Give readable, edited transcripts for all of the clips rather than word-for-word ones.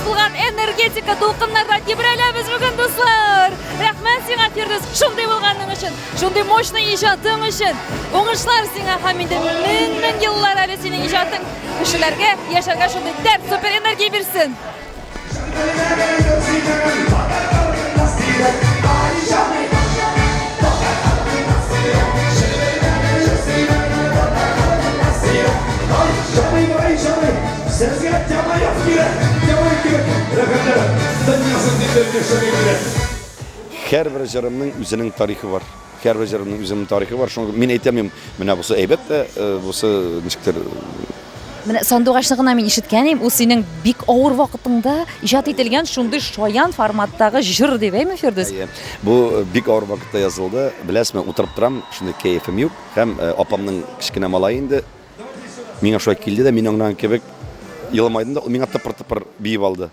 булган энергетика дулкыннарда тибрәләбез бүген, дуслар! Рәхмәт сиңа, Фирдүс, шундый булганың өчен, шундый мощный иҗатың өчен. Уңышлар сиңа һәм инде мең-мең еллар әле синең иҗатың кешеләргә яшәргә шундый дәрт, супер энергия бирсен. Һәрбер җырымның үзенең тарихы бар. Һәрбер җырымның үзенең тарихы бар. Шуңа мин әйтәм, менә бусы әйбәт тә, бусы ничектер. Менә Сандугачны гына мин ишеткән идем, ул синең бик авыр вакытыңда иҗат ителгән шундый шаян форматтагы җыр дип, әйме, Фирдүс? Әйе. Бу бик авыр вакытта язылды. Беләсезме, утырып торам, шундый кәефем юк. Һәм апамның кечкенә малае инде миңа шулай килде дә, мин аңлаган кебек елмайдым да, ул миңа тыпыр-тыпыр биеп алды.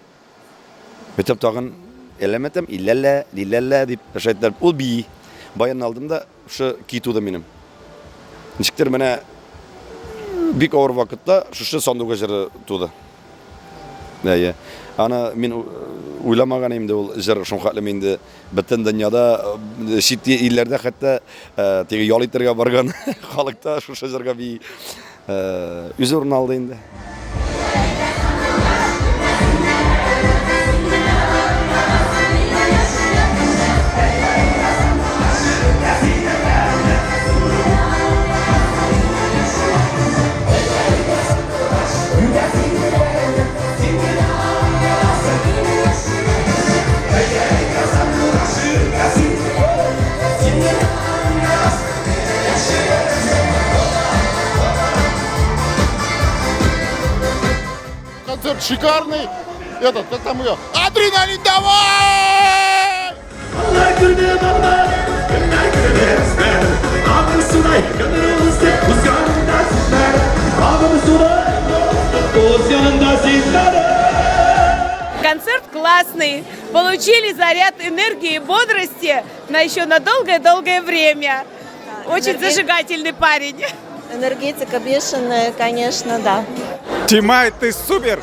Бетеп тагын әләмәтәм, илләлә, лиләлә дип шайтан ул бии. Баянны алдым да, шушы көй туды минем. Ничектер менә бик авыр вакытта шушы сандуга җыры туды. Әйе. Аны мин уйламаган инде ул җыр шунхәтлем инде бөтен дөньяда, чит илләрдә хәтта теге ял итәргә барган халыкта шушы җырга бии. Үз урын алды инде. Концерт шикарный. Этот, как там ее? Адреналин давай! Концерт классный. Получили заряд энергии и бодрости на еще на долгое-долгое время. Очень зажигательный парень. Энергетика бешеная, конечно, да. Тимай, ты супер!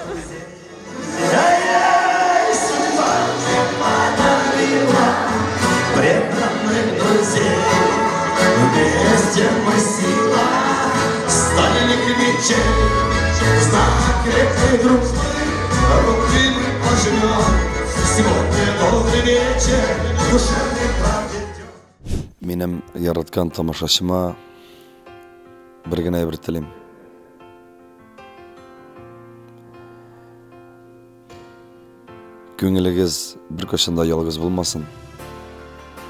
Минем яраткан тамашачыма бер генә әйбер телим. Күңелегез беркайчан да ялгыз булмасын.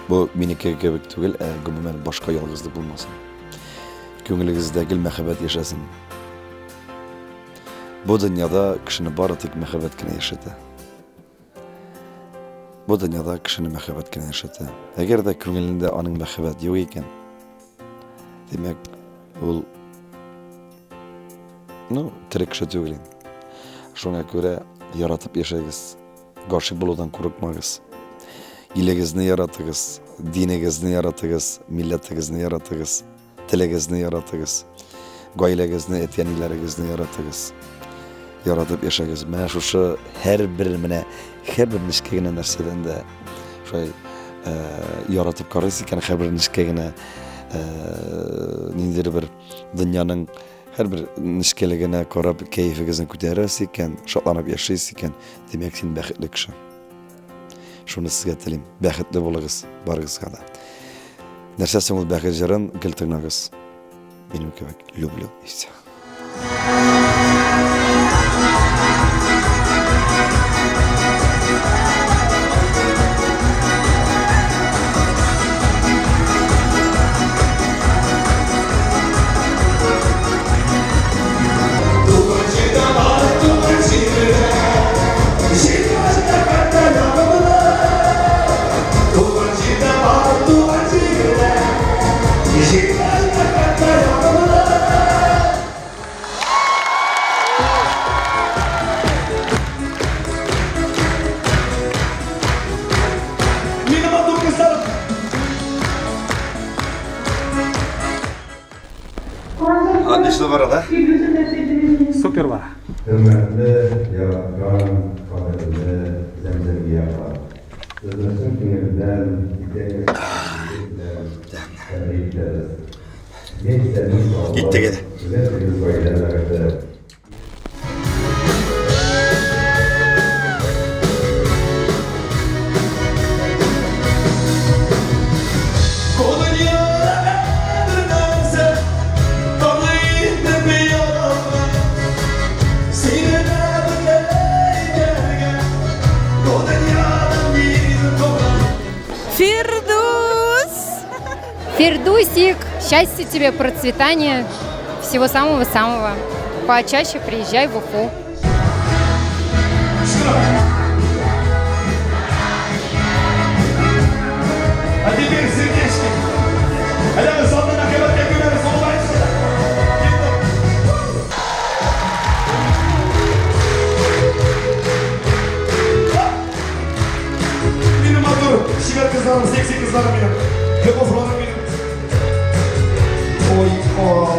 Бу минеке кебек түгел, ә гомумән башка ялгызлык булмасын. Күңелегездә гел мәхәббәт яшәсен. Бу дөньяда кешене бары тик мәхәббәт кенә яшәтә. Бу дөньяда кешене мәхәббәт кенә яшәтә. Әгәр дә күңелендә аның мәхәббәт юк икән, димәк, ул ну, тере кеше түгел инде. Шуңа күрә яратып яшәгез, гашыйк булудан курыкмагыз. Илегезне яратыгыз, динегезне яратыгыз, милләтегезне яратыгыз. Телегезне яратыгыз. Гаиләгезне, әти-әниләрегезне яратыгыз. Яратып яшәгез. Менә шушы һәрбер менә һәрбер нечкә генә нәрсәдән дә шулай э, яратып карыйсыз икән, һәрбер нечкә генә э, ниндидер бер дөньяның һәрбер нечкәлегенә карап кәефегезне күтәрәсез икән, шатланып яшисез икән, димәк, син бәхетле кеше. Шуны сезгә телим. Бәхетле булыгыз барыгызга да. Нәрсә соң ул бәхет җырын гел тыңлагыз. Минем кебек люблю и все. Отлично бара, да? Супер бара. Хөрмәтле, яраткан, кадерле. Сезне чын күңелдән итәк тәбрик итәбез. Киттек әйдә. Фирдус! Фирдусик, счастья тебе, процветания, всего самого-самого. Почаще приезжай в Уфу. А теперь сердечки. Әйдәгез, залны мәхәббәткә күмәбез, улыбаемся. Минем матур, чибәр кызларым, секси кызларым минем. Любовларым минем. Ой, Алла.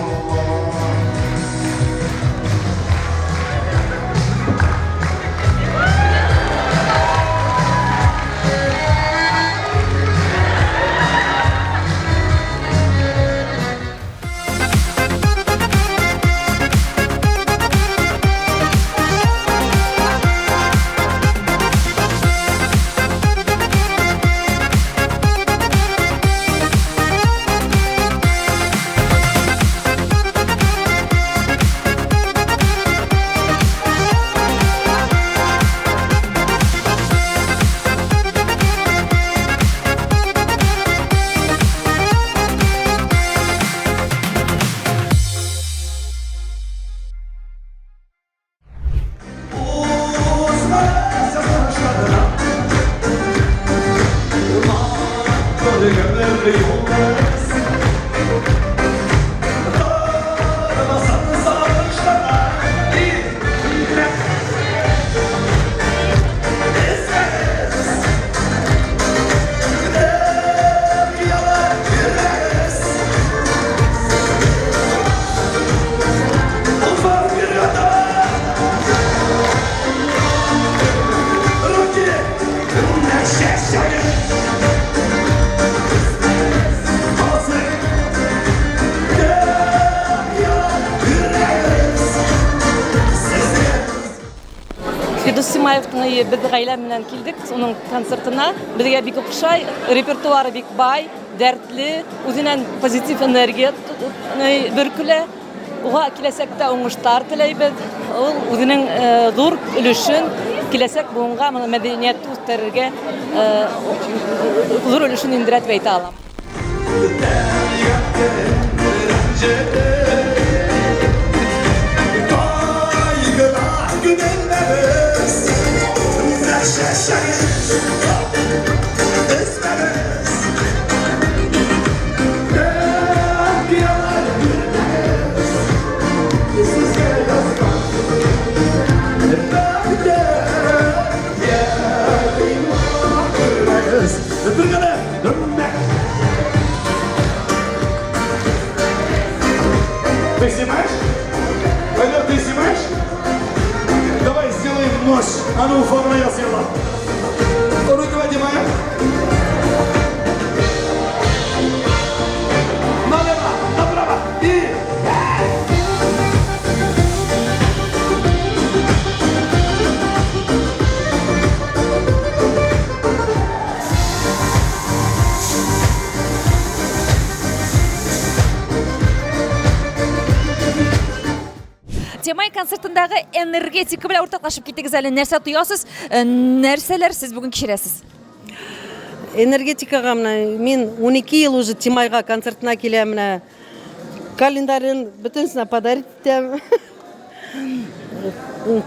Фирдүс Тимаевның өе без гаилә белән килдек уның концертына. Безгә бик охшай, репертуары бик бай, дәртле, үзеннән позитив энергия бөркелә. Уга киләчәктә уңышлар теләйбез. Ул үзенең зур өлешен киләчәк буынга моны мәдәниятне үстерергә зур өлешен индерә дип әйтә алам. Ты снимаешь? Пойдет, ты снимаешь? Давай сделаем нож. А ну, форма я съела. Руки поднимаем. Налево, направо и... Тимай концертындагы энергетика белән уртаклашып китегез әле. Нәрсә тоясыз? Э, нәрсәләр сез бүген кичерәсез? Энергетикага менә мин 12 ел уже Тимайга концертына киләм менә. Календарен бөтенесенә подарить итәм.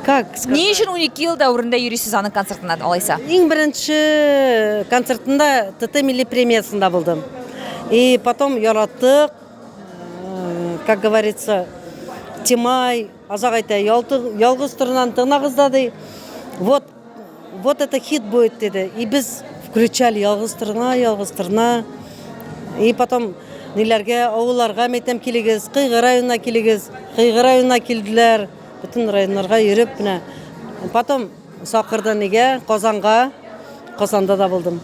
Как сказать? Ни өчен 12 ел дәверендә йөрисез аның концертына алайса? Иң беренче концертында ТТ милли премиясында булдым. И потом яраттык, э, как говорится, Тимай, азак әйтә, ялгыз торнаны тырнагыз да ди. Вот, вот это хит будет диде. И без включали ялгыз торна, ялгыз торна. И потом ниләргә, авылларга мәйтәм килегез, Кыйгы районына килегез. Кыйгы районына килделәр. Бөтен районнарга йөреп менә. Потом Сакырды нигә, Казанга. Казанда да булдым.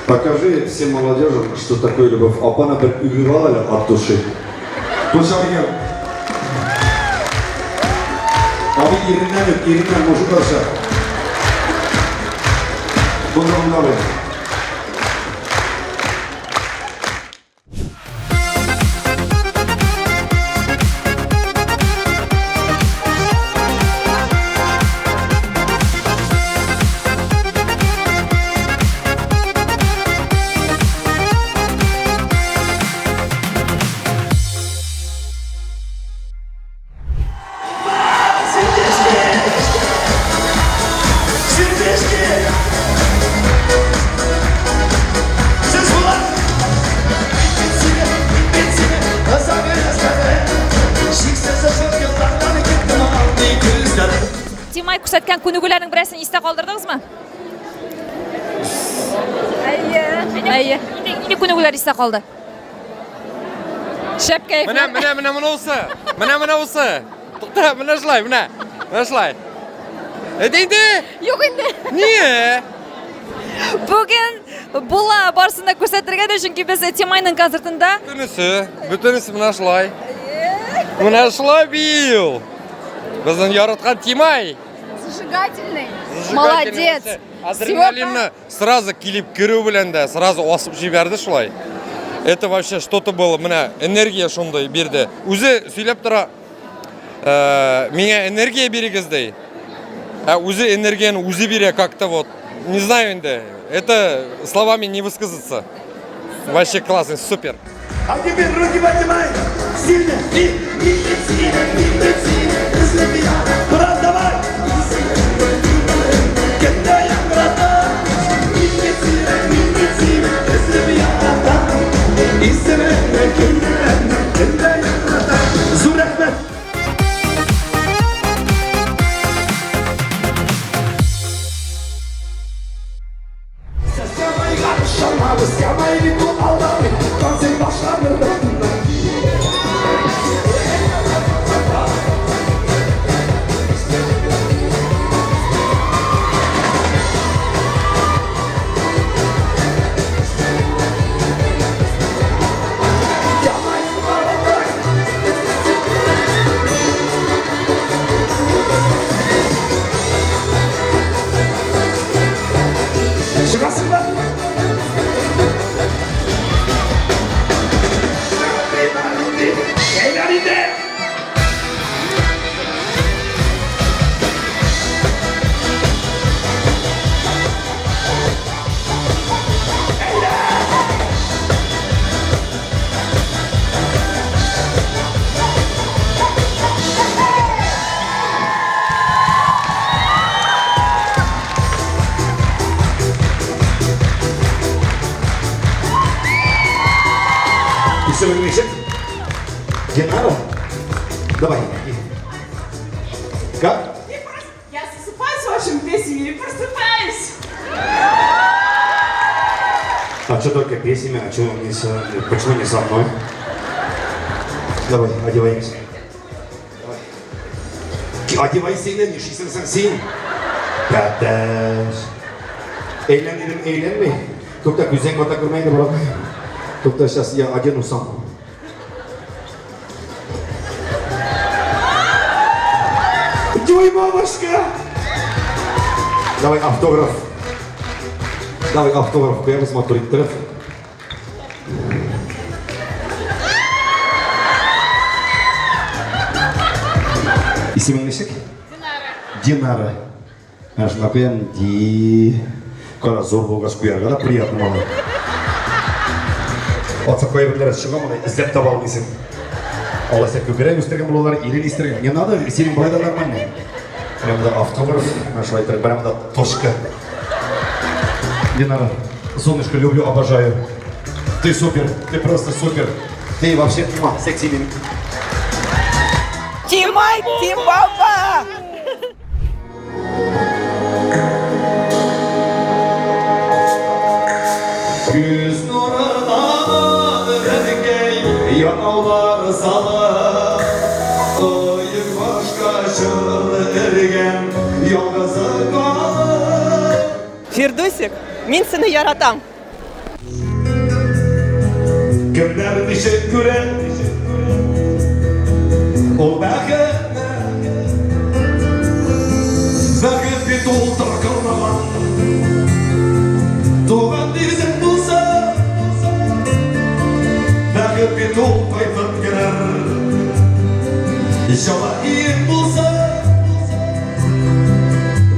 Покажи всем молодежам, что такое любовь. Апаны бер үбеп ал әле от души. Кул чабыйк. Абый иреннән үп, иреннән мужикларча. Булды, булды, абый. Тимай күрсәткән күнегүләрнең берәрсен истә калдырдыгызмы? Әйе. Әйе. Нинди күнегүләр истә калды? Шәп кәеф. Менә, менә, менә монысы. Менә монысы. Тукта, менә шулай, менә. Менә шулай. Әйдә инде. Юк инде. Ние? Бүген була барсын да күрсәтергә дә, чөнки без Тимайның концертында. Бөтенесе, бөтенесе менә шулай. Менә шулай бии ул. Безнең яраткан Тимай. Зажигательный. Молодец. Адреналинны сразу килеп керү белән дә сразу асып җибәрде шулай. Это вообще что-то было. Менә энергия шундый бирде. Үзе сөйләп тора, э, миңа энергия бирегез ди. Ә үзе энергияне үзе бирә как-то вот. Не знаю инде. Это словами не высказаться. Вообще классный, супер. А теперь руки поднимай! Сильно! И, и, и, и, и, Брат, давай! Зур рәхмәт! Чыгасыңмы? Әйлән инде! Исемең ничек? Генара? Давай. Как? Я засыпаю с вашими песнями и просыпаюсь. А что только песнями, а что не со... почему не со мной? Давай, одеваемся. Давай. Одевайся инде, нишлисең соң син? Тәтәш. Әйлән дидем, әйләнми. Тукта, күзең бата күрмә инде, брат. Тукта, сейчас я одену сам. Дюймовочка! Давай автограф. Давай автограф куябыз, матур иттереп. Исемең ничек? Динара. Динара. Менә шунда куям. Ди. Кара зур булгач куярга да приятно малай. Атса кайберләре чыга малай, эзләп таба алмыйсың. Алайса күбрәк үстергән булалар, ирен истергән. Не надо, синең болай да нормально. Менә монда автограф, менә шулай итеп, менә монда точка. Динара, солнышко, люблю, обожаю. Ты супер, ты просто супер. Ты вообще, муа, секси. Тимай, Тимбаба! Күз нурына әнкәй янаулар салып, Оек башка чын эргән, ялгызы. Фирдүсик, мин сине яратам. Кемнәр ничек күрә Ул бәхетне Бәхет бит ул таркалмаган Туган нигезең булса Бәхет бит ул кайтып керер Җылы өең булса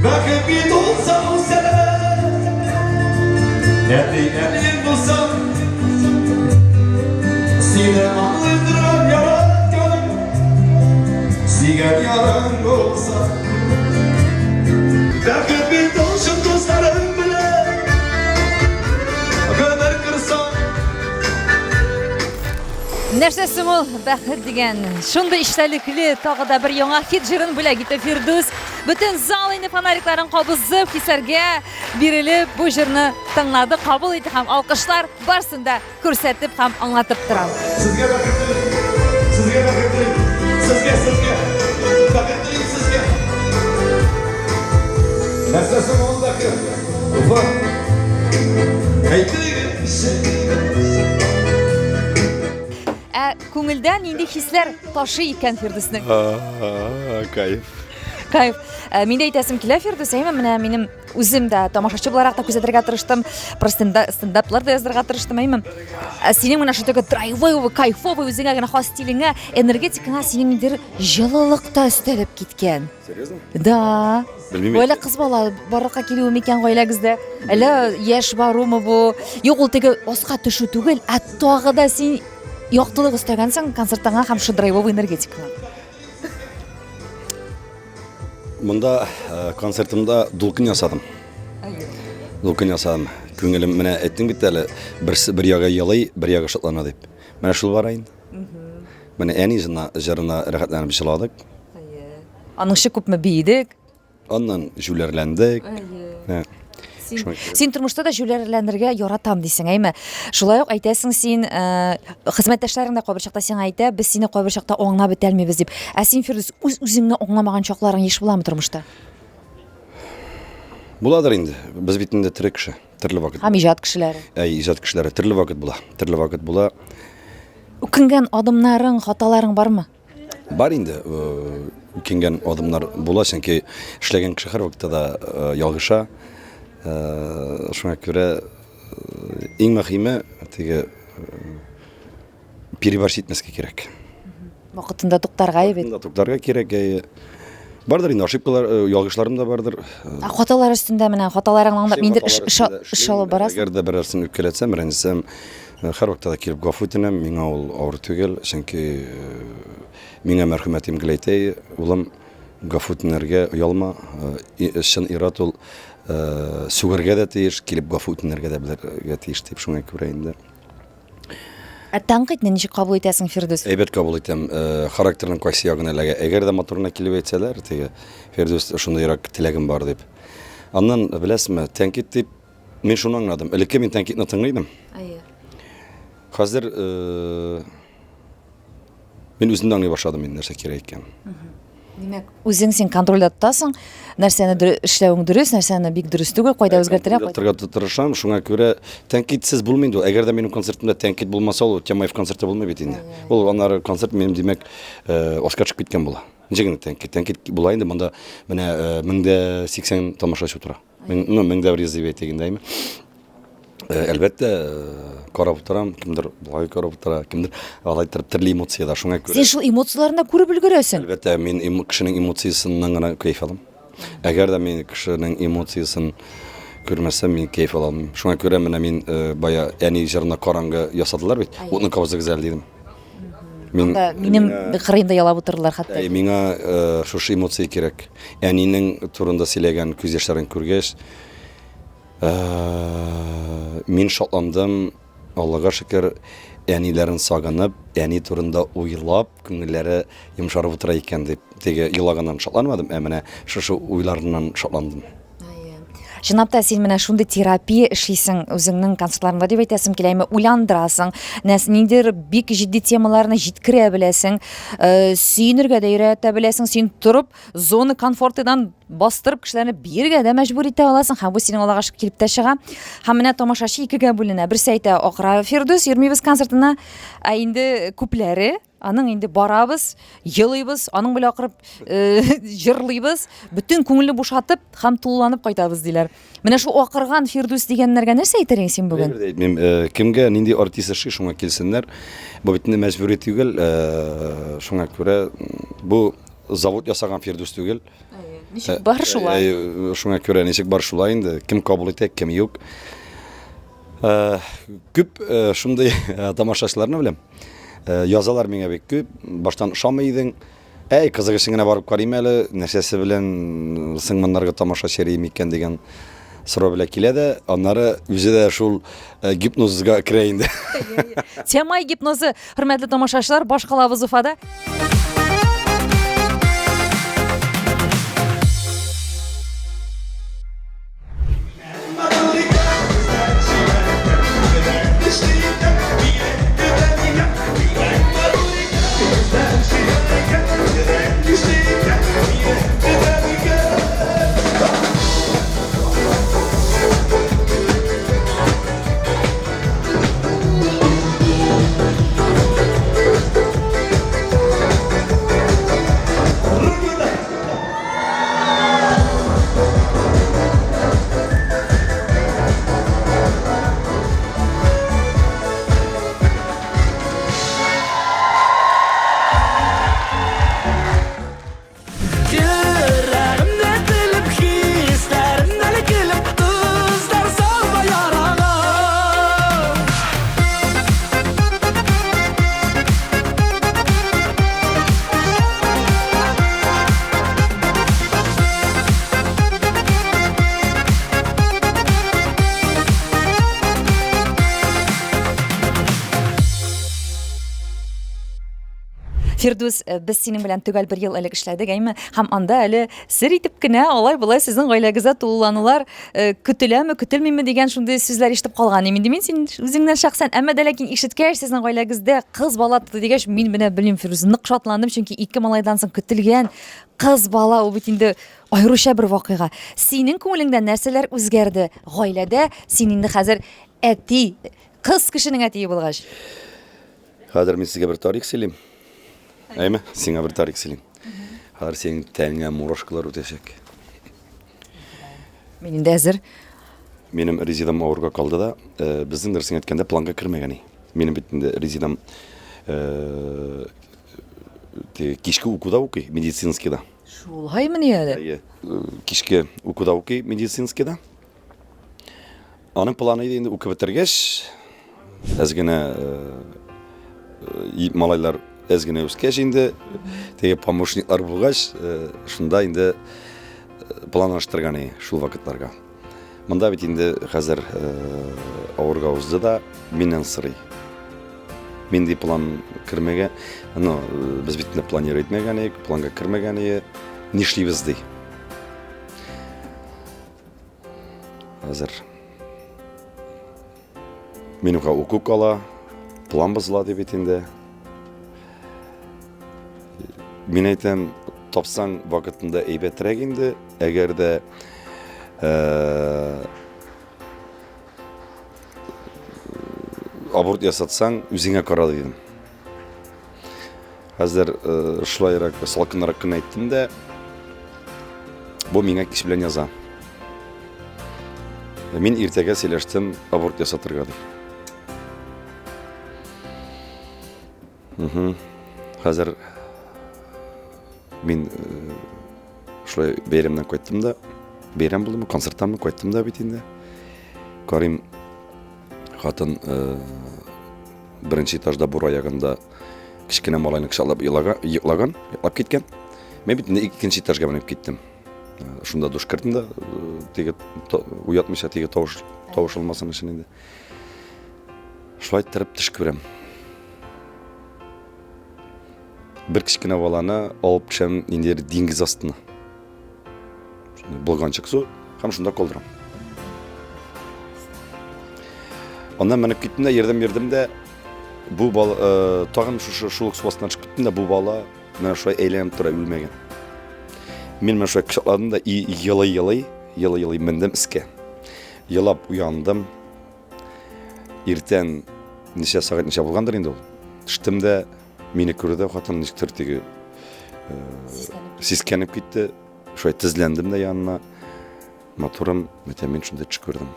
Бәхет бит ул сау сәламәт Әти әниең булса Сине аңлый торган яратканың Сөйгән ярың булса Бәхет бит ул чын дусларың белән Гомер корсаң Нәрсә соң ул бәхет дигән? Шундый эчтәлекле тагы да бер яңа хит җырын бүләк итте Фирдүс. Бөтен зал инде фонарикларын кабызып, хисләргә бирелеп бу җырны тыңлады, кабул итте һәм алкышлар барсын да күрсәтеп һәм аңлатып тора. Сезгә бәхет телим. Сезгә бәхет телим. Сезгә, сезгә. Бәхет телим сезгә. Нәрсә соң ул бәхет? Уфа. Әйтегезче. Ә күңелдә нинди хисләр ташый икән Фирдүснең? Кайф. Кайф. Ә, мин дә әйтәсем килә, Фирдүс, әйме, менә минем үзем дә тамашачы буларак та күзәтергә тырыштым, про стендаплар да язырга тырыштым, әйме. Ә синең менә шул теге драйвовый, кайфовый үзеңә генә хас стилеңә, энергетикаңа синең ниндидер җылылык та өстәлеп киткән. Серьезно? Да. Белмим. Бу әллә кыз бала барлыкка килүе микән гаиләгездә? Әллә яшь барумы бу? Юк, ул теге аска төшү түгел, ә тагы да син яктылык өстәгәнсең концертыңа һәм шул драйвовый энергетикаңа. Монда э, концертымда дулкын ясадым. Дулкын ясадым. Күңелем менә әйттең бит әле, берсе бер ягы елый, бер ягы шатлана дип. Менә шул бар инде. Менә әни җырына, җырына рәхәтләнеп җыладык. Аныңчы күпме биедек. Аннан җүләрләндек. Әйе. Син, син тормышта да җүләрләнергә яратам дисең, әйме? Шулай ук әйтәсең син, э, хезмәттәшләрең дә кайбер чакта сиңа әйтә, без сине кайбер чакта аңлап бетәлмибез дип. Ә син, Фирдүс, үз-үзеңне аңламаган чакларың еш буламы тормышта? Буладыр инде. Без бит инде тере кеше, төрле вакыт. Һәм иҗат кешеләре. Әй, иҗат кешеләре төрле вакыт була. Төрле вакыт була. Үкенгән адымнарың, хаталарың бармы? Бар инде, үкенгән адымнар була, чөнки эшләгән кеше һәрвакытта да ялгыша. Шуңа күрә иң мөһиме теге переборщить итмәскә кирәк. Вакытында туктарга бит. Вакытында туктарга кирәк. Бардыр инде ошибкалар, ялгышларым да бардыр. Ә хаталар өстендә менә хаталарыңны аңлап, ниндидер эш эш алып барасың. Әгәр дә берәрсен үпкәләтсәм, рәнҗесәм, һәрвакытта да килеп гафу үтенәм. Миңа ул авыр түгел, чөнки миңа мәрхүм әтием гел әйтә, улым, гафу үтенергә оялма, чын ир-ат ул сүгәргә дә тиеш, килеп гафу үтенергә дә белергә тиеш дип, шуңа күрә инде. Ә тәнкыйтьне ничек кабул итәсең, Фирдүс? Әйбәт кабул итәм. Э, характерның кайсы ягына эләгә. Әгәр дә матурына килеп әйтсәләр, теге Фирдүс шундыйрак теләгем бар дип. Аннан, беләсезме, тәнкыйть дип мин шуны аңладым. Элекке мин тәнкыйтьне тыңлый идем. Әйе. Хәзер э, Мин үзем дә аңлый башладым инде нәрсә кирәк икәнен. Димәк, үзең син контрольдә тотасың, нәрсәне эшләвең дөрес, нәрсәне бик дөрес түгел, кайда үзгәртергә, кайда. Тотарга тырышам, шуңа күрә тәнкыйтьсез булмый инде ул. Әгәр дә минем концертымда тәнкыйть булмаса, ул Тямаев концерты булмый бит инде. Ул аннары концерт минем, димәк, э, аска төшеп киткән була. Ничек инде тәнкыйть? Тәнкыйть була инде монда менә 1080 э, тамашачы утыра. Ну, 1100 дип әйтик инде, әйме. Э, әлбәттә, э, карап утырам, кемдер болай карап утыра, кемдер алай торып төрле эмоцияләр. Шуңа күрә. Син шул эмоцияләрне дә күреп өлгерәсең. Әлбәттә, мин кешенең эмоциясеннән генә кәеф алам. Әгәр дә мин кешенең эмоциясен күрмәсәм, мин кәеф ала алмыйм. Шуңа күрә менә мин э, бая әни җырына караңгы ясадылар бит. Утны кабызыгыз әле дидем. Мин, минем кырыемда ялап утырдылар хәтта. Миңа шушы эмоция кирәк. Әнинең турында сөйләгән күз яшьләрен күргәч, Мин шатландым, Аллага шөкер, әниләрен сагынып, әни турында уйлап, күңелләре йомшарып утыра икән дип. Теге елаганнан шатланмадым, ә менә шушы уйларыннан шатландым. Чынлап та син менә шундый терапия эшлисең үзеңнең концертларыңда дип әйтәсем килә, әмма уйландырасың, нәс ниндидер бик җитди темаларны җиткерә беләсең, э, сөенергә дә өйрәтә беләсең, син торып зона комфортыдан бастырып кешеләрне биергә дә мәҗбүр итә аласың һәм бу синең Аллага шөкер килеп тә чыга. Һәм менә тамашачы икегә бүленә. Берсе әйтә, акыра Фирдүс, йөрмибез концертына, ә инде күпләре аның инде барабыз, елыйбыз, аның белән акырып э, җырлыйбыз, бөтен күңелне бушатып һәм тулыланып кайтабыз диләр. Менә шул акырган Фирдүс дигәннәргә нәрсә әйтер идең син бүген? Әйбер дә әйтмим. Э, кемгә нинди артист ошый, шуңа килсеннәр. Бу бит инде мәҗбүри түгел. Э, шуңа күрә бу завод ясаган Фирдүс түгел. Ничек бар шулай? Шуңа күрә ничек бар шулай инде. Кем кабул итә, кем юк. Күп шундый тамашачыларны беләм. Язалар миңа бик күп. Баштан ошамый идең. Әй, кызык өчен генә барып карыйм әле, нәрсәсе белән соң моннарга тамашачы йөри микән дигән сорау белән килә дә, аннары үзе дә шул гипнозга керә инде. Тямай гипнозы, хөрмәтле тамашачылар, башкалабыз Уфада. Фирдүс, э, без синең белән төгәл бер ел элек эшләдек, әйме? Һәм анда әле сер итеп кенә алай-болай сезнең гаиләгездә тулыланулар э, көтеләме, көтелмиме дигән шундый сүзләр ишетеп калган идем. Инде мин син үзеңнән шәхсән, әмма дә ләкин ишеткәч, сезнең гаиләгездә кыз бала туды дигәч, мин менә белмим, Фирдүс, нык шатландым, чөнки ике малайдан соң көтелгән кыз бала ул бит инде аеруча бер вакыйга. Синең күңелеңдә нәрсәләр үзгәрде гаиләдә? Син инде хәзер әти, кыз кешенең әтие булгач. Хәзер мин сезгә бер тарих сөйлим. Әйме? Сиңа бер тарих сөйлим. Хәзер синең тәнеңә мурашкалар үтәчәк. Мин инде әзер. Минем резидам авырга калды да, э, безнең дөресен әйткәндә планга кермәгән. Минем бит инде резидам э, кичке укуда укый, медицинскийда. Шулаймыни әле? Әйе. Кичке укуда укый медицинскийда. Аның планы иде инде укып бетергәч, әз генә э, малайлар әз генә үскәч инде, теге помощниклар булгач, э, шунда инде э, планлаштырган иде шул вакытларга. Монда бит инде хәзер авырга узды да, миннән сорый. Минди план кермәгән, ну, без бит инде планировать итмәгән идек, планга кермәгән иде. Нишлибез ди. Хәзер минемгә уку кала, план бозыла дип бит инде. Мин әйтәм, тапсаң вакытында әйбәтрәк инде, әгәр дә э, аборт ясатсаң, үзеңә кара дидем. Хәзер э, шулайрак салкынрак кына әйттем дә, бу миңа кич белән яза. Мин иртәгә сөйләштем аборт ясатырга дип. Угу. Хәзер мин э, шулай бәйрәмнән кайттым да, бәйрәм булдымы, концерттанмы кайттым да бит инде. Карыйм, хатын э, беренче этажда бура ягында кечкенә малайны кочаклап йоклаган, йоклап киткән. Мин бит инде икенче этажга менеп киттем. Э, шунда душ кердем дә, э, теге уятмыйча теге тавыш тавыш алмасын өчен инде. Шулай иттереп төш күрәм. Бер кечкенә баланы алып төшәм ниндидер диңгез астына. Болганчык су һәм шунда калдырам. Аннан менеп киттем дә, йөрдем, йөрдем дә, бу бала, э, тагын шушы шул ук су астына төшеп киттем дә, бу бала менә шулай әйләнеп тора, үлмәгән. Мин менә шулай кочакладым да, и елый-елый, елый-елый мендем өскә. Елап уяндым. Иртән ничә сәгать ничә булгандыр инде ул. Төштем дә, мине күрде хатын ничектер теге э, сискәнеп китте. Шулай тезләндем дә янына. Матурым, әйтәм, мин шундый төш күрдем.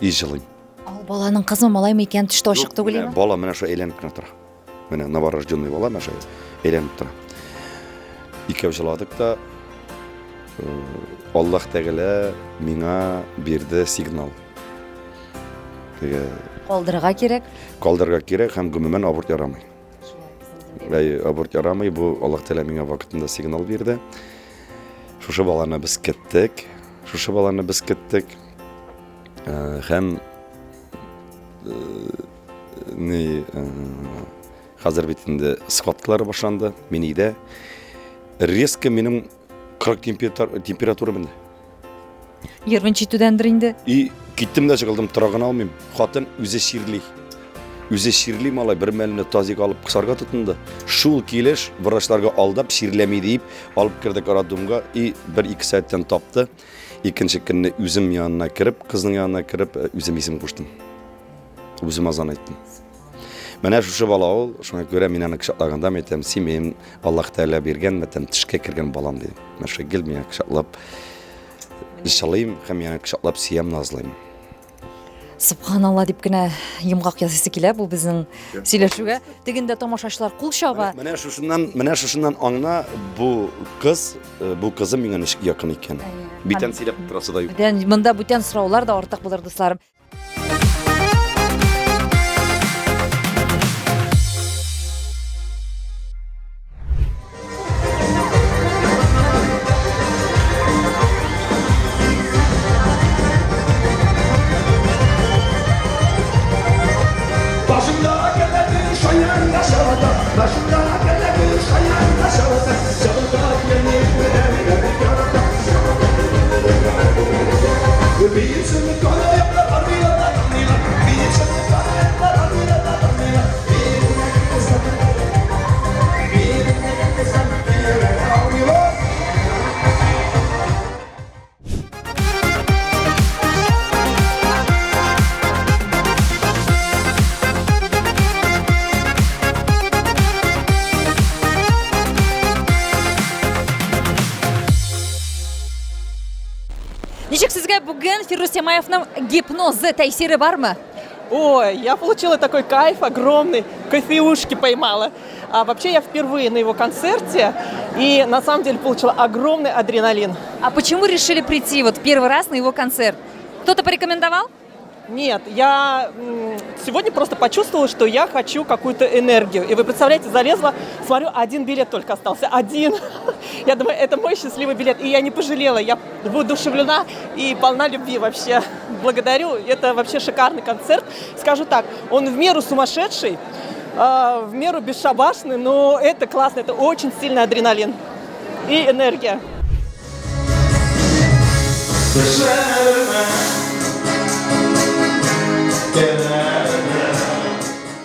И җылыйм. Ул баланың кызмы, малаймы икән, төштә ачык түгел име? Бала менә шулай әйләнеп кенә тора. Менә новорожденный бала менә шулай әйләнеп тора. Икәү җыладык та, э, Аллаһ Тәгалә миңа бирде сигнал. Теге Калдырырга кирәк. Калдырырга кирәк һәм гомумән аборт ярамый. Әй, аборт ярамый, бу Аллаһ Тәгалә миңа вакытында сигнал бирде. Шушы баланы без кеттек. Шушы баланы без кеттек. Э, һәм э, ни э, хәзер бит инде схваткалар башланды. Мин өйдә. Резко минем 40 температура менде. Нервын читүдәндер инде. И киттем дә чыгылдым, тора гына алмыйм. Хатын үзе чирли. Үзе чирли малай, бер мәлне тазик алып кысарга тотынды. Шул килеш врачларга алдап, чирләми диеп, алып кердек роддомга и бер-ике сәгатьтән тапты. Икенче көнне үзем янына кереп, кызның янына кереп, э, үзем исем куштым. Үзем азан айттым. Менә шушы бала ул, шуңа күрә мин аны кочаклаганда мин әйтәм, син минем Аллаһ Тәгалә биргән, мәтәм төшкә кергән балам дидем. Менә шулай гел миңа кочаклап җылыйм һәм миңа кочаклап сөям, назлыйм. Субханалла дип кенә йомгак ясыйсы килә бу безнең сөйләшүгә. Тегендә тамашачылар кул чаба. Менә шушыннан, менә шушыннан аңна бу кыз, э, бу кызым миңа ничек якын икән. Бүтән сөйләп торасы да юк. Бүтән монда бүтән сораулар да артык булыр, дусларым. Ничек сезгә бүген Фирдүс Тямаевның гипнозы тәэсире бармы? Ой, я получила такой кайф огромный, кофеушки поймала. А вообще я впервые на его концерте и на самом деле получила огромный адреналин. А почему решили прийти вот первый раз на его концерт? Кто-то порекомендовал? Нет, я сегодня просто почувствовала, что я хочу какую-то энергию. И вы представляете, залезла, смотрю, один билет только остался, один. Я думаю, это мой счастливый билет. И я не пожалела, я воодушевлена и полна любви вообще. Благодарю, это вообще шикарный концерт. Скажу так, он в меру сумасшедший, а, в меру бесшабашный, но это классно, это очень сильный адреналин и энергия.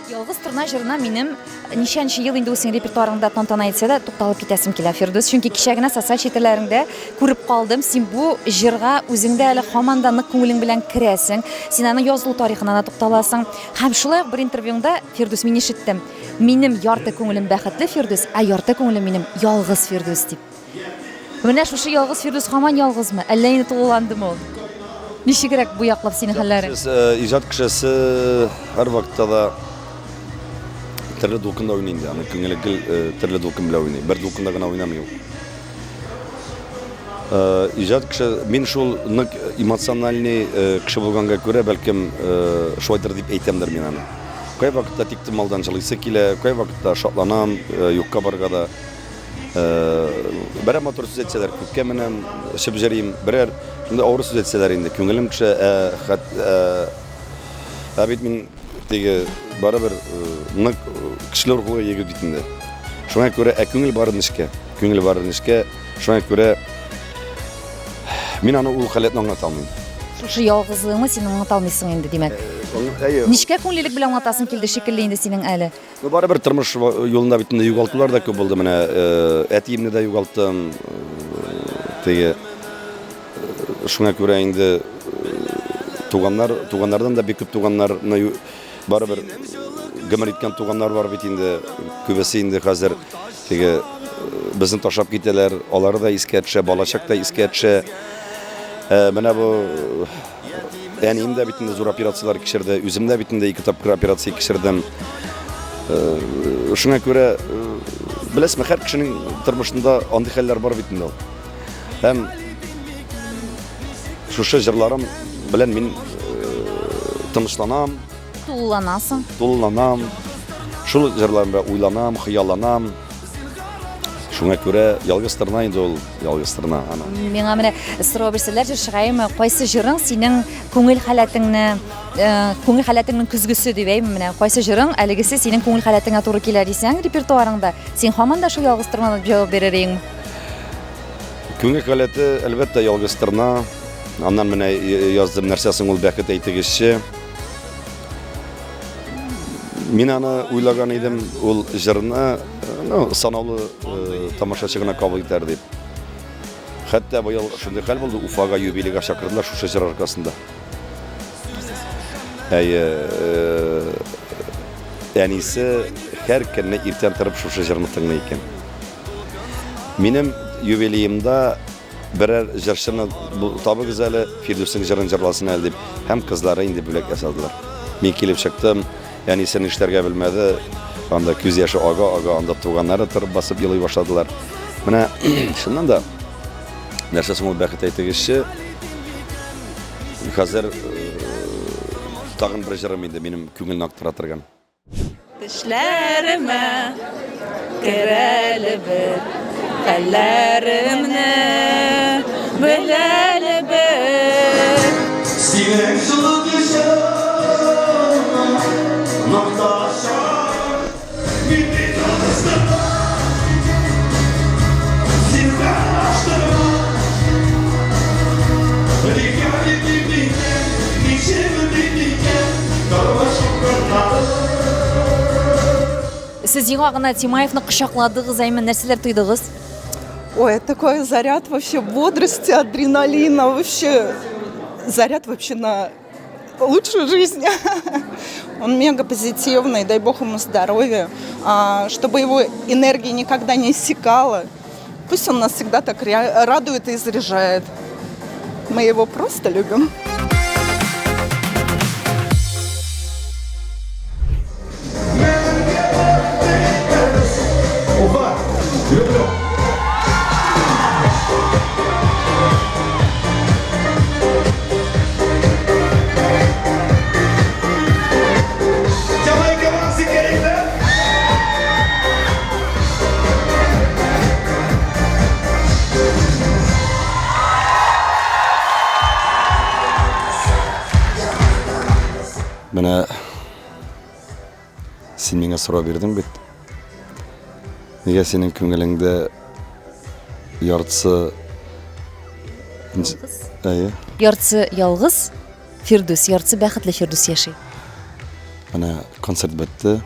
Ялгыз торна җырына минем ничәнче ел инде ул синең репертуарыңда тантана итсә дә тукталып китәсем килә, Фирдүс. Чөнки кичә генә социаль челтәрләреңдә күреп калдым, син бу җырга үзең дә әле һаман да нык күңелең белән керәсең. Син аның язылу тарихына да тукталасың. Һәм шулай ук бер интервьюңда, Фирдүс, мин ишеттем, минем ярты күңелем бәхетле Фирдүс, ә ярты күңелем минем ялгыз Фирдүс дип. Менә шушы ялгыз Фирдүс һаман ялгызмы? Әллә инде тулыландымы ул? Ничегрәк бу яклап синең хәлләрең? Э, иҗат кешесе һәрвакытта да төрле дулкында уйный инде. Аның күңеле гел э, төрле дулкын белән уйный. Бер дулкында гына уйнамый ул. Э, иҗат кеше, мин шул нык эмоциональный кеше булганга күрә, бәлкем шулайдыр дип әйтәмдер мин аны. Кайвакытта тиктомалдан җылыйсы килә, кайвакытта шатланам, юкка барга да. Берәр матур сүз әйтсәләр, күккә менәм, очып җөрим. Берәр шундый авыр сүз әйтсәләр инде, күңелем төшә. Ә, ә бит мин теге барыбер нык көчле рухлы егет бит инде. Шуңа күрә, ә күңел бары нечкә. Күңел бары нечкә. Шуңа күрә мин аны ул халәтне аңлата алмыйм. Шушы ялгызлыгыңны син аңлата алмыйсың инде, димәк. Әйе. Нечкә күңеллелек белән аңлатасың килде шикелле инде синең әле. Ну, барыбер тормыш юлында бит инде югалтулар да күп булды. Менә әтиемне дә югалттым. Теге шуңа күрә инде туганнар, туганнардан да бик күп туганнарны барыбер гомер иткән туганнар бар бит инде. Күбесе инде хәзер теге безне ташлап китәләр. Алары да искә төшә, балачак та искә төшә. Менә бу Әнием дә бит инде зур операцияләр кичерде, үзем дә бит инде ике тапкыр операция кичердем. Э, шуңа күрә, э, беләсезме, һәр кешенең тормышында андый хәлләр бар бит инде ул. Һәм шушы җырларым белән мин э, тынычланам. Тулыланасың. Тулыланам. Шул җырларым белән уйланам, хыялланам. Шуңа күрә ялгыз торна инде ул, ялгыз торна ана. Миңа менә сорау бирсәләр, җырчыгаемы, кайсы җырың синең күңел халәтеңне, э, күңел халәтеңнең көзгесе дип әйме менә, кайсы җырың әлегесе синең күңел халәтеңә туры килә дисәң репертуарыңда, син һаман да шул ялгыз торна дип җавап бирер идеңме? Күңел халәте, әлбәттә, ялгыз торна. Аннан менә яздым, нәрсә соң ул бәхет әйтегезче. Мин аны уйлаган идем, ул җырны, ну, санаулы э, тамашачы гына кабул итәр дип. Хәтта быел шундый хәл булды, Уфага юбилейга чакырдылар шушы җыр аркасында. Әйе, э, әнисе һәр көнне иртән торып шушы җырны тыңлый икән. Минем юбилеемда Берәр җырчыны табыгыз әле, Фирдүснең җырын җырласын әле дип, һәм кызлары инде бүләк ясадылар. Мин килеп чыктым, әнисе нишләргә белмәде, анда күз яше ага-ага, анда туганнары торып басып елый башладылар. Менә чыннан да нәрсә соң ул бәхет әйтегезче? Хәзер э, тагын бер җырым инде минем күңелне актара торган. Төшләремә керәле бер, хәлләремне беләле бер. Синең жылы кочагыңа мохтаҗым. Мин бит ялгызлыкта, син катнаштырма. Нигә бит микән, ничек бит микән, тормыш укымнары. Сез яңа гына Тимаевны кочакладыгыз, әйме, нәрсәләр тойдыгыз? Ой, это такой заряд вообще бодрости, адреналина, вообще заряд вообще на лучшую жизнь. Он мега позитивный, дай бог ему здоровья, а, чтобы его энергия никогда не иссякала. Пусть он нас всегда так радует и заряжает. Мы его просто любим. Уфа, люблю. Jamaica Music Менә син миңа сорау бирдең бит. Нигә синең күңелеңдә яртысы Ялгыз? Әйе. Яртысы ялгыз Фирдүс, яртысы бәхетле Фирдүс яши. Менә концерт бетте.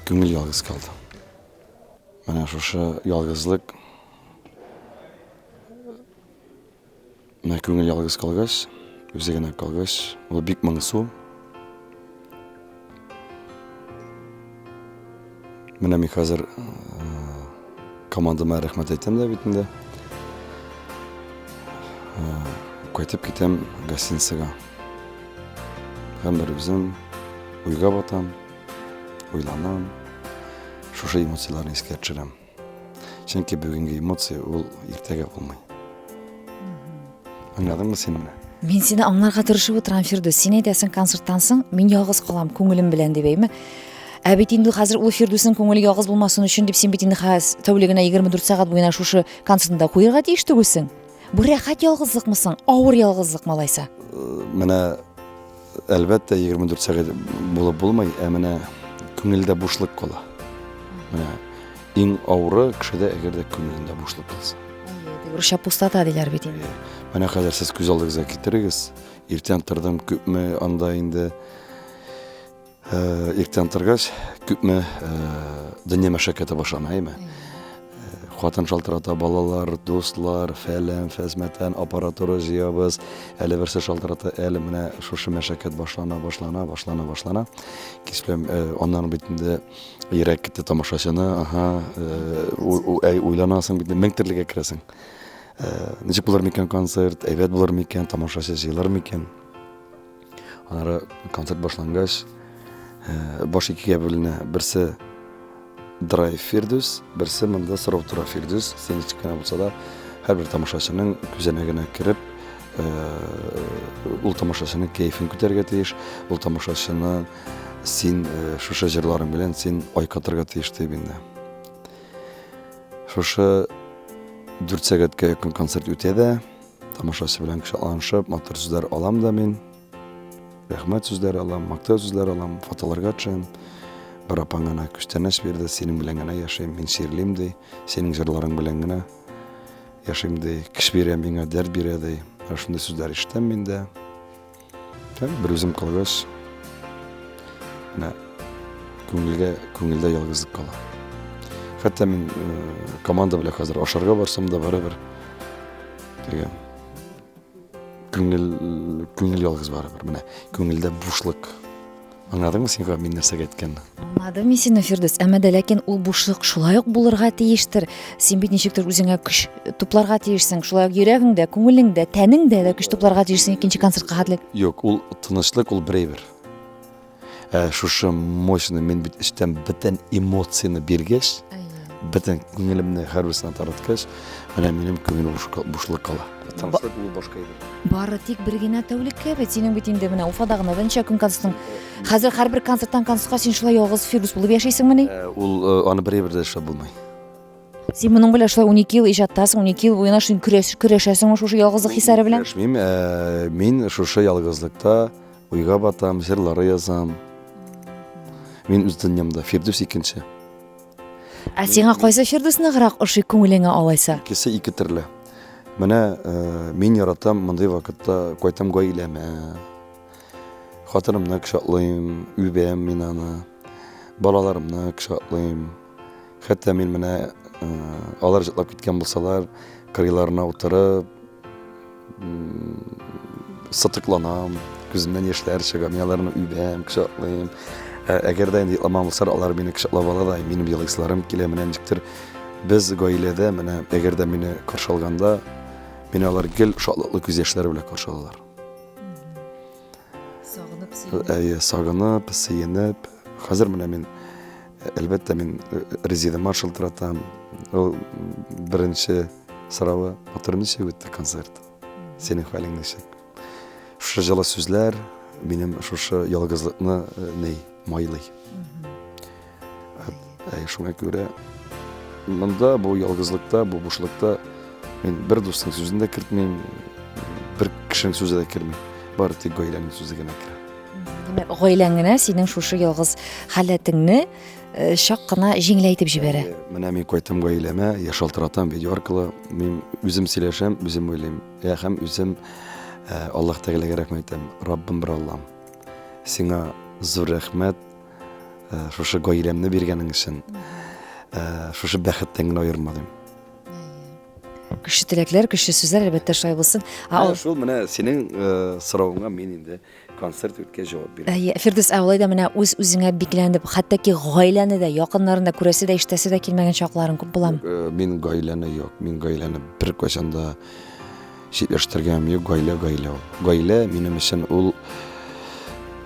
Күңел ялгыз калды. Менә шушы ялгызлык менә күңел ялгыз калгач, үзе генә калгач, ул бик моңсу. Менә мин хәзер э, командама рәхмәт әйтәм дә бит инде. Э, кайтып китәм гостиницага. Һәм бер үзем уйга батам, уйланам, шушы эмоцияләрне искә төшерәм. Чөнки бүгенге эмоция ул иртәгә булмый. Аңладыңмы син мине? Мин сине аңларга тырышып утырам, Фирдүс. Син әйтәсең, концерттан соң мин ялгыз калам күңелем белән дип, әйме? Ә бит инде хәзер ул Фирдүснең күңеле ялгыз булмасын өчен дип син бит инде хәз тәүлегенә 24 сәгать буена шушы концертында куерга тиеш түгелсең. Бу рәхәт ялгызлыкмы соң? Авыр ялгызлыкмы алайса? Менә әлбәттә 24 сәгать булып булмый, ә менә күңелдә бушлык кала. Менә иң авыры кешедә әгәр дә күңелендә бушлык калса. Русча пустота диләр бит инде. Менә хәзер сез күз алдыгызга китерегез. Иртән тордым, күпме анда инде э, иртән торгач, күпме э, дөнья мәшәкате башлана, әйме? Э, хатын шалтырата, балалар, дуслар, фәлән, фәзмәтән, аппаратура җыябыз. Әле берсе шалтырата, әле менә шушы мәшәкать башлана, башлана, башлана, башлана. Кич белән аннан бит инде йөрәк китте тамашачыны, аһа, уйланасың бит, мең төрлегә керәсең. Ничек булыр микән концерт, әйбәт булыр микән, тамашачы җыелыр микән? Аннары концерт башлангач, баш икегә бүленә. Берсе драйв Фирдүс, берсе монда сорау тора Фирдүс. Син ничек кенә булса да, һәрбер тамашачының күзәнәгенә кереп, ул тамашачының кәефен күтәрергә тиеш, ул тамашачыны син шушы җырларың белән син айкатырга тиеш дип инде. Шушы 4 сәгатькә якын концерт үтә дә, тамашачы белән кочакланышып, матур сүзләр алам да мин. Рәхмәт сүзләре алам, мактау сүзләре алам, фотоларга төшәм. Бер апаң гына күчтәнәч бирде, синең белән генә яшим, мин чирлим ди, синең җырларың белән генә яшим ди, көч бирә миңа, дәрт бирә ди. Менә шундый сүзләр ишетәм мин дә. Һәм бер үзем калгач, менә күңелгә, күңелдә ялгызлык кала. Хәтта мин э, команда белән хәзер ашарга барсам да барыбер теге күңел күңел ялгыз барыбер. Менә күңелдә бушлык. Аңладыңмы син мин нәрсәгә әйткәнне? Аңладым мин сине, Фирдүс. Әмма дә ләкин ул бушлык шулай ук булырга тиештер. Син бит ничектер үзеңә көч тупларга тиешсең. Шулай ук йөрәгеңдә, күңелеңдә, тәнеңдә дә көч тупларга тиешсең икенче концертка хәтле. Юк, ул тынычлык ул бер әйбер. Ә шушы мощный мин бит эчтән бөтен эмоцияне биргәч, бөтен күңелемне һәрберсенә тараткач, менә минем күңел бушлык кала. Тынычлык ул башка әйбер. Бары тик бер генә тәүлеккә бит. Синең бит инде менә Уфада гына берничә көн концертың. Хәзер һәрбер концерттан концертка син шулай ялгыз Фирдүс булып яшисеңмени? Э, ул э, аны бер әйбер дә эшләп булмый. Син моның белән шулай 12 ел иҗаттасың, 12 ел буена шул көрәш көрәшәсеңме шушы ялгызлык хисләре белән? Көрәшмим. Э, мин шушы ялгызлыкта уйга батам, җырлар язам. Мин үз дөньямда, Фирдүс икенче. Ә сиңа кайсы Фирдүс ныграк ошый күңелеңә алайса? Икесе ике төрле. Менә э, мин яратам мондый вакытта кайтам гаиләмә. Хатынымны кочаклыйм, үбәм мин аны. Балаларымны кочаклыйм. Хәтта мин менә э, алар җырлап киткән булсалар, кырыйларына утырып, сытыкланам, күземнән яшьләр чыга, мин аларны үбәм, кочаклыйм. Ә, әгәр дә инде йокламаган булсалар, алар мине кочаклап ала да, минем елыйсыларым килә, менә ничектер без гаиләдә, менә әгәр дә мине каршы алганда, мине алар гел шатлыклы күз яшьләре белән каршы алалар. Сагынып, сөенеп. Әйе, сагынып, сөенеп. Хәзер менә мин, әлбәттә, мин Резидама шылтыратам. Ул беренче соравы, матур ничек үтте концерт? Синең хәлең ничек? Шушы җылы сүзләр минем шушы ялгызлыкны ни, майлый. Әй, шуңа күрә монда бу ялгызлыкта, бу бушлыкта мин бер дусның сүзен дә кертмим, бер кешенең сүзе дә керми. Бары тик гаиләнең сүзе генә керә. Димәк, гаиләң генә синең шушы ялгыз халәтеңне э, чак кына җиңеләйтеп җибәрә. Менә мин кайтам гаиләмә, я шалтыратам видео аркылы, мин үзем сөйләшәм, үзем уйлыйм. Я һәм үзем э, Аллаһ Тәгаләгә рәхмәт әйтәм. Раббым бер Аллам. Сиңа зур рәхмәт. Э, шушы гаиләмне биргәнең өчен э, шушы бәхеттән генә аерма дим. Көчле теләкләр, көчле сүзләр, әлбәттә, шулай булсын. Ә шул менә синең э, соравыңа мин инде концерт үткәч җавап бирәм. Әйе, Фирдүс, ә алай да менә үз-үзеңә бикләнеп, хәтта ки гаиләне дә, якыннарын да күрәсе дә, ишетәсе дә килмәгән чакларың күп буламы? Мин гаиләне юк, мин гаиләне беркайчан да Читләштергәнем юк, гаилә гаилә ул. Гаилә минем өчен ул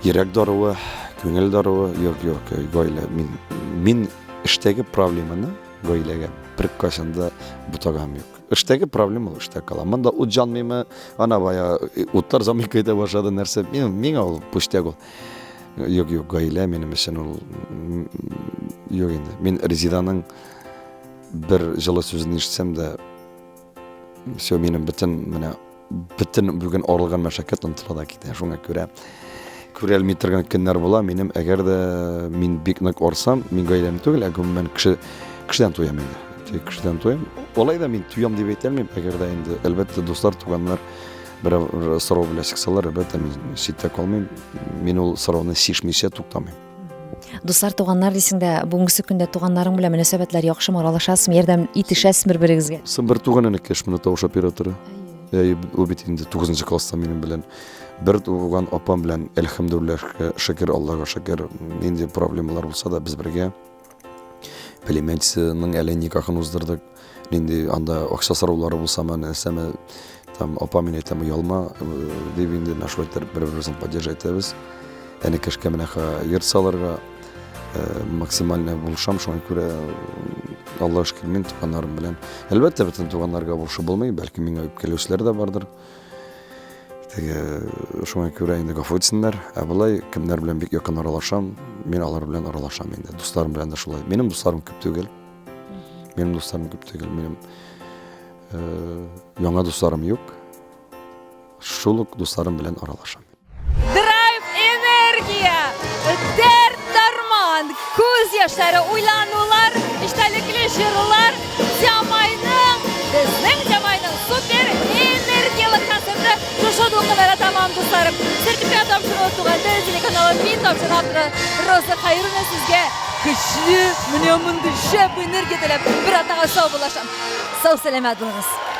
йөрәк даруы, күңел даруы. Юк, юк, гаилә. Мин, мин эштәге проблеманы гаиләгә беркайчан да бутаганым юк. Эштәге проблема ул эштә кала. Монда ут җанмыймы, ана бая утлар замик итә башлады нәрсә. Мин, миңа ул пустяк ул. Юк, юк, гаилә минем өчен ул юк инде. Мин Резиданың бер җылы сүзен ишетсәм дә, Все, минем бөтен менә бөтен бүген арылган мәшәкать онытыла да китә. Шуңа күрә күрәлми торган көннәр була. Минем әгәр дә мин бик нык арсам, мин гаиләм түгел, ә гомумән кеше кешедән туям инде. теге кешедән туям. Алай да мин туям дип әйтә алмыйм, әгәр дә инде, әлбәттә, дуслар, туганнар берәү сорау белән чыксалар, әлбәттә, мин читтә калмыйм. Мин ул сорауны чишмичә туктамыйм. Дуслар, туганнар дисең дә, бүгенгесе көндә туганнарың белән мөнәсәбәтләр яхшымы, аралашасызмы, ярдәм итешәсезме бер-берегезгә? Соң бер туган энекәш менә тавыш операторы. Әй, ул бит инде 9 класста минем белән. Бер туган апам белән, әлхәмдүлилләһ, шөкер, Аллага шөкер, нинди проблемалар булса да без бергә. Племянницаның әле никахын уздырдык. Нинди анда акча сораулары булсамы, нәрсәме, там апа мин әйтәм, оялма, э, дип инде менә шулай итеп бер-беребезне поддерживать итәбез. Энекәшкә менә йорт салырга э, максимально булышам, шуңа күрә э, Аллага шөкер, мин туганнарым белән. Әлбәттә, бөтен туганнарга булышып булмый, бәлки миңа үпкәләүчеләр дә бардыр. Теге шуңа күрә инде гафу итсеннәр. Ә болай кемнәр белән бик якын аралашам, мин алар белән аралашам инде. Дусларым белән дә шулай. Минем дусларым күп түгел. Минем дусларым күп түгел. Минем э, яңа дусларым юк. Шул ук дусларым белән аралашам. Драйв, энергия, дәрт, дарман, күз яшьләре, уйланулар, эчтәлекле җырулар, Тямайның, безнең Тямайның супер энергиялы концерты шушы дулкыннарда тәмам, дусларым. Сертификат тапшыруы Туган тел телеканалы мин тапшыру авторы Роза Хайруллина сезгә көчле, менә мондый шәп энергия теләп, бер атнага сау булашам. Сау сәламәт булыгыз.